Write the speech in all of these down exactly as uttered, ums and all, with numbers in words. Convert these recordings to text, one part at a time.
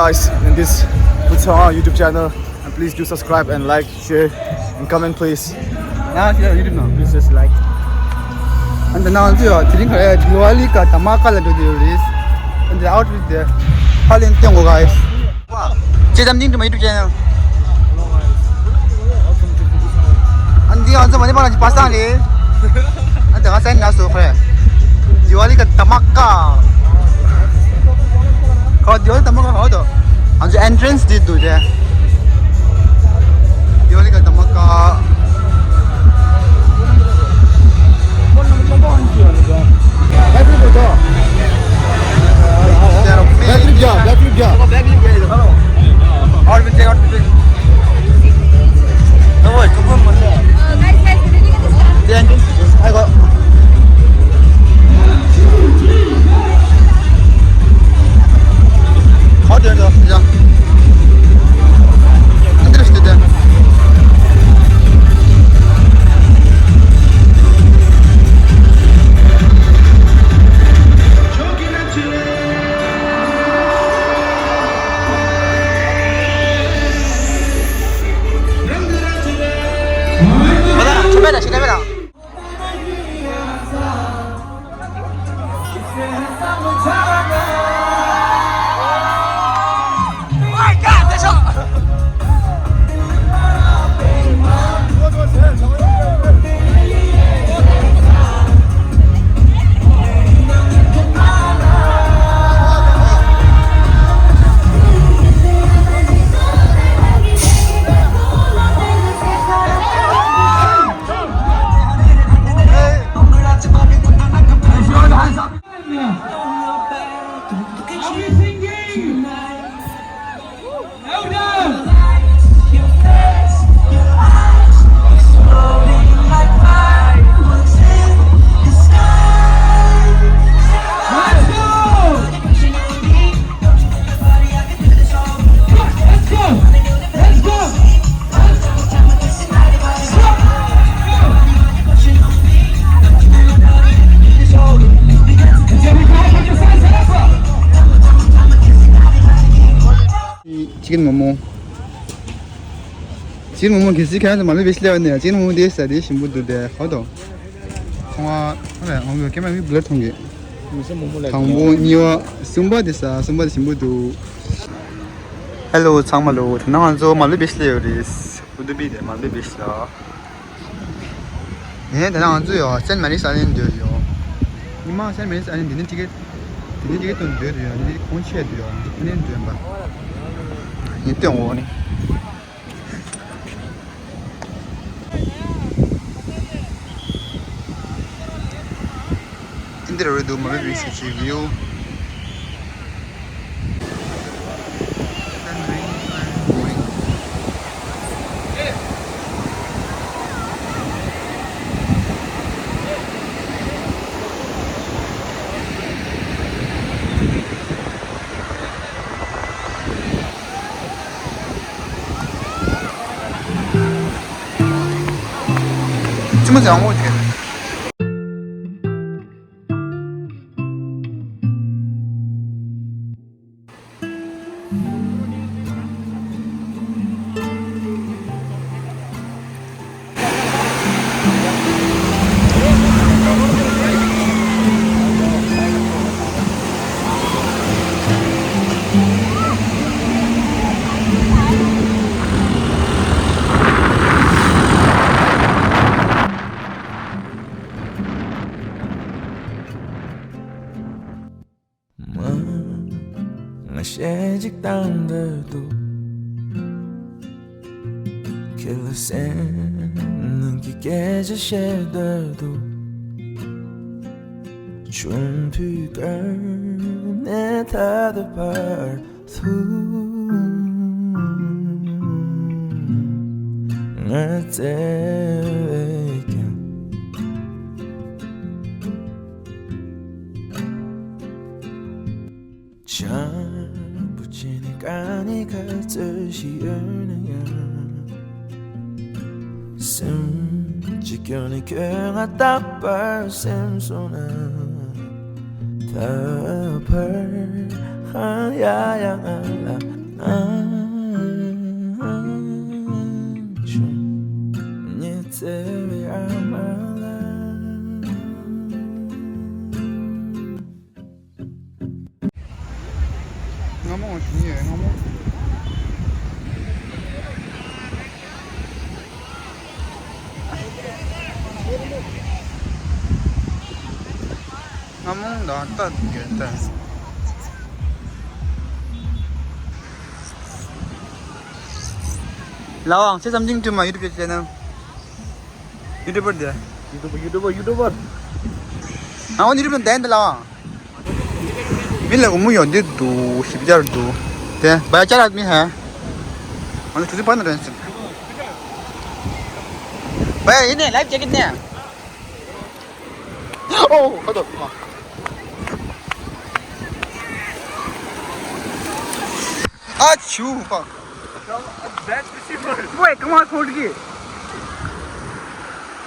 Guys, in this Putsonga YouTube channel, and please do subscribe and like, share, and comment, please. Now, if you have YouTube now, please just like. And now, Diwali ka dhamaka la do this. And the outfit there. Hello, guys. Cheers, I'm new to my YouTube channel. An di an sa mani pa na pasang le. An da sa na so kre. Diwali ka dhamaka. Ka Diwali dhamaka ho to. An entrance di du de. Diwali ka dhamaka. Backflip जा, backflip जा। और भी check out. Are we singing? Louder! Let's go! Let's go! Let's go! Chicken momo. Chicken momo གལ་སྲིད་ཁྱེད་རང་ཚོ་མ་ལུས་པའི་ཤི་ལེ་བ་ནས་chicken momo དེ་ཟ་དེ་ཞིམ་པོ་འདུག་དེ་ཧོ་དོ། ཚོང་བ་ཧ་ལས་ངོ་གེ་མ་མི་བློ་ཐོང་གི། མི་ས་མོ་མོ་ལ། དང་པོ་གཉིས་པ་གསུམ་པ་དེ་ཟ་གསུམ་པ་དེ་ཞིམ་པོ་འདུག། ཧེ་ལོ་ཚང་མ་ལོ། དེ་ན་ང་ཚོ་མ་ལུས་པའི་ཤི་ལེ་ཡོད་རེད། ཨུ་དུ་པི་དེ་མ་ལུས་པའི་ཤི་ལེ། ངས་ད་ལྟ་ང་ཚོ་ཡོ་སེན་མ་རིས་ཨ་ལན་འདོད་ཡོ། ཉི་མ་སེན་མ་རིས་ཨ་ལན་འདི་ནི་ཊི་ཀེ་ཊི། འདི་ནི་ཊི་ཀེ་ཊི་དོན་འདོད་ཡོ། འདི་ནི་ཁོང་ཆེད་འདོད་ཡོ། འདི་ནི་འདོན་པ། ངས་སྟོན་འོ་ནི། འདི་རུ་འདུག་མ་བི་བི་སི་ཅི་བིའུ། ཅི་མ་ཟེར་ཨང་འོ་དེ། མ། ང་ཞེ་གཅིག་བཏང་འདོད་འདུག། ཁྱེད་ལ་སེམས་ནང་གི་སྐད་ཆ་བཤད་འདོད་འདུག། ཆུང་དུས་ཀ་ནས་ད་ལྟ་བར་དུ། ང་བརྩེ་བས་ཀྱང་། བྱམས་པོ་བྱས་ནས་དཀའ་ངལ་ག་ཚོད་ཞིག་ཡོད་ན་ཡང་། སེམས་གཅིག་ཀྱང་ནས་ཁྱོད་ང་རྟག་པར་སེམས་སོང་ན། ད་བར་ཧང་ཡ་ཡ་ང་ལ། སྔ་མོ་ཞུ་ཡས་སྔ་མོ། སྔ་མོ་ད་ལྟ་དགོས་ད། ལའོ་ཨང་། Say something to my YouTube channel. YouTuber དེ། YouTuber, YouTuber, YouTuber. ཨ་འོ་YouTuber དེ་འདི་ལའོ་ཨང་། མི་ལ་འུ་མུ་ཡོད་འདི་འདུག་ཞིབ་ཆར་འདུག་དེ་བ་ཡ་ཅ་ལག་མི་ཧ། ང་ཚོ་དུས་ཚོད་པ་ན་རན་སིན། བ་ཡ་ཡིན་ནས་ལའིབ་ཅེག་གི་ནས། ཨོ་ཧ་དོ། ཨ་ཆུ་ཧ། ཝེ་ཀ་མ་ཁོལ་གི།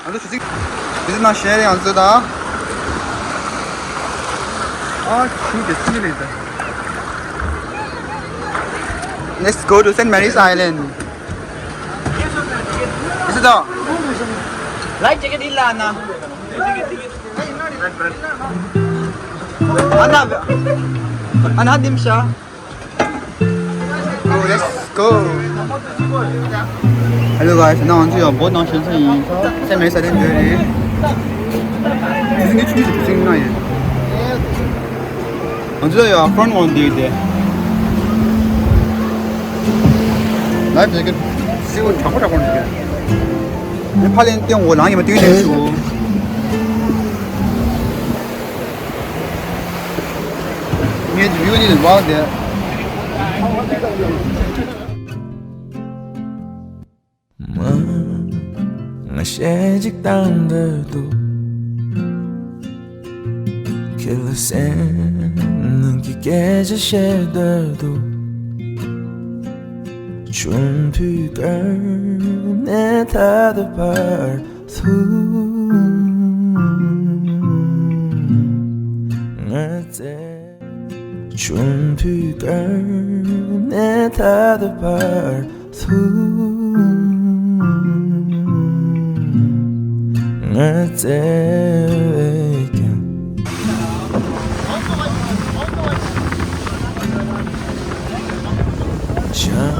ང་ཚོ་ཆུ་ཚིག་མི་ཚེ་ནང་ཤེས་རེ་ང་ཚོ་དང་། ཨ་ཆུ་དེ་ཚིག་རེད་ད། Let's go to Saint Mary's Island. Is it though? Life jacket illa anna. Anna, anna dimsha. Oh, let's go. Hello guys, now on to your boat now. Saint Mary's Island. This is new to me. ང་ཚོ་ཡང་ཧྥོན་འོང་དུས་དེ། ལའིབ་ཇེ་ཀེཊ་སེ་བོ་དྲག་པོ་དྲག་པོ་འདུག་གས། ཨ་ནི་ཕར་ལན་སྟོན་འོ་ལངས་ཡིན་པ་དུས་དེ་ཞུ། ངས་ཝིའུ་འདི་ལ་བག་དེ། མ། ང་ཞེ་གཅིག་བཏང་འདོད་འདུག་ཁྱེད་ལ་སེམས་ནང་གི་སྐད་ཆ་བཤད་འདོད་འདུག་ཆུང་དུས་ཀར་ནས་ད་ལྟ་བར་དུ་ང་ཚེ། ཆུང་དུས་ཀར་ནས་ད་ལྟ་བར་དུ་ང་བརྩེ་བས་ཀྱང་བྱམས་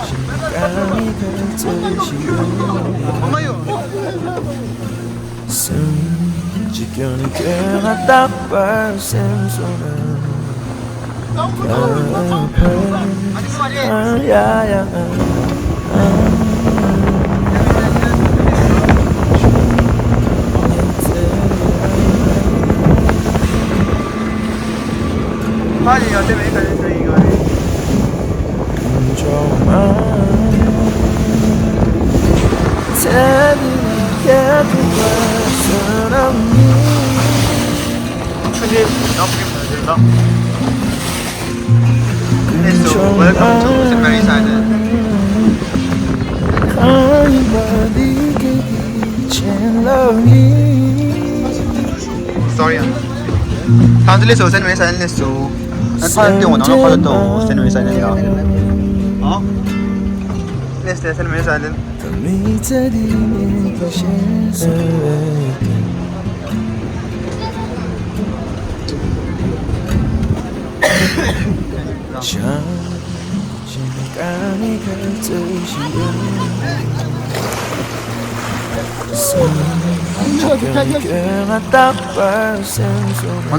ཤིང་དཀར་མིག་ག་རྩེ་ཞིག་ཡོད། སེམས་ཀྱི་སྐྱོན་ནི་སྐྱོན་ང་རྟག་པར་སེམས་སོ་ན། ད་ཕར་ཨ་ཡ་ཡ་ཨ། ཕ་ཡི་ཡང་དེ་མེད་ད་ནི་ཚོ་ཡིན་ཡོད་རེད། ཆུ་འདི་ཡང་ཕྲེང་ན་རེད་ད། Let's go. Welcome to Saint Mary's Island. Sorry. ཐང་ལེ་སོ་སན་མེ་སན་ལེ་སོ། ཨ་ཐང་ཏེ་འོ་ན་ཁ་ལོ་ཏོ་སན་མེ་སན་ལེ་ཡ། ཨ། ལེ་སོ་སན་མེ་སན་ལེ། ང་ཚོ་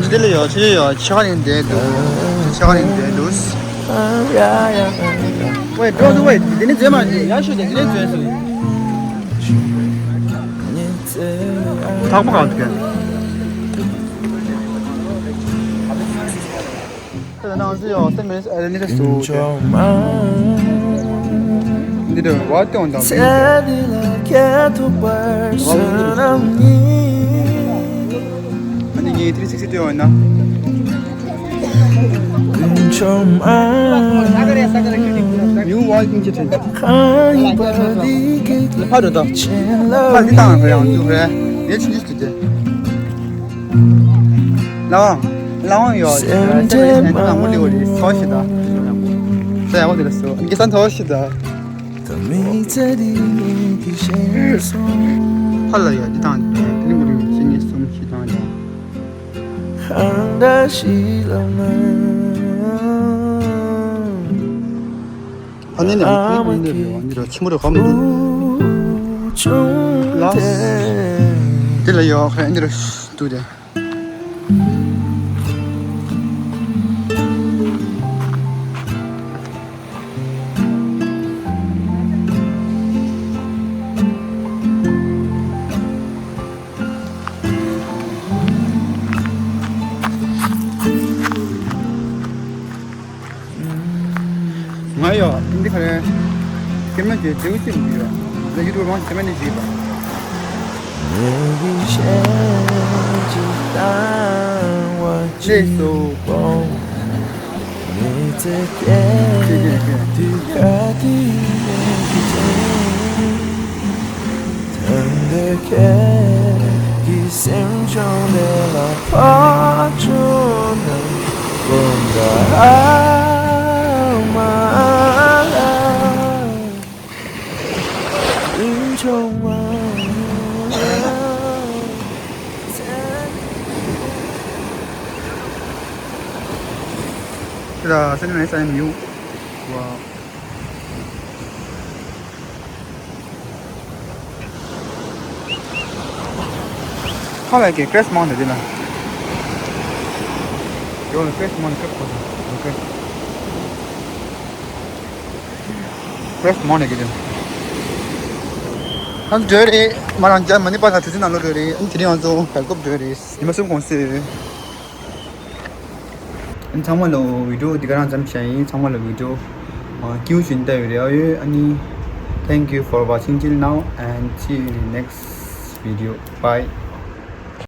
དེ་ལ་ཡོད་ཆེ་ཡོད་ཆེ་ཁ་ལིན་དེ་འདུག་ཆེ་ཁ་ལིན་དེ་འདུག་ཝེ་འགྲོ་འདུག་ཝེ་དེ་ནི་མཛེས་མ་ཡག་ཤོས་དེ་དེ་ནས་བཙོན་སོང་། ཐག་པ་གང་དུ་གན། ཁྱེད་ནང་ཚུད་ཡོང་སེམས་མེད་ཨ་ནི་ཁ་སུ་ཆེ། འདི་འདྲ་བ་སྟོན་དང་མིན་ཏེ། ཨ་ནི་ངའི་ཐིག་ཚིག་སི་ཏུ་ཡོང་ན། ཉུ་ཝར་ཀིང་ཅི་ཐེན། ཕ་རོ་ད། ཕ་འདི་དང་རེ་ཡང་འདུག་རེད། ངས་ཆུང་ཆུང་ལའང་ལའང་ཡོད། སེམས་ཁྲལ་མ་ལངས་མོ་ལི་འོ་རི་སོ་ཞིག་ད། ཡག་པོ་དེ་ལ་སོ། ཨ་ནི་སྐལ་བཟང་ཐོབ་ཤི་ད། ཧ་ལ་ཡ་འདི་དང་དེ་ནི་མུ་རུ་ཤི་ནི་གསུམ་ཤི་དང་ཡ། ཨ་ནི་ནི་ཨ་ནི་ར་ཆི་མོ་ར་ག་མི་འདུག་ལ། དེ་ལ་ཡོ་ཁ་ཨ་ནི་ར་ཏུ་དེ། ང་ཡོ་འདི་ག་རེ། སྐྱེ་དམན་གྱི་རྡེའུ་གཅིག་འདི་ཡོ། ང་ཡུ་ཊུབ་རང་སྐྱེ་དམན་ནི་བཞི་པ། ཅེས་སོ། ཁྱེད་ལ་སེམས་ནས་ས་ཡིན་མི་ཡོང་བ། ཁ་ལ་ཀེ་ཀྲེས་མང་དེ་དེ་ལ། ཡོ་ལ་ཀྲེས་མང་དེ་ཀྲེས་མང་དེ་ཀྲེས་མང་དེ་གི་དེ། ཨ་འདྲ་རེད། མ་རང་ཅག་མ་ནི་པ་ལ་དུས་ཚོད་ནང་ལོ་འདྲ་རེད། ཨ་དེ་རིང་ང་ཚོ་བལ་ཀོབ་འདྲ་རེད། ཉི་མ་གསུམ་གོང་སེ། ཨ་ཚང་མ་ལ་བི་ཌིའོ་འདི་ག་རང་ཙམ་བྱས་ཡིན། ཚང་མ་ལ་བི་ཌིའོ་ཨ་ཀིའུ་བྱིན་བལྟ་ཡོད་རེད། ཨ་ཡོད་ཨ་ནི། Thank you for watching till now and see you in the next video. Bye.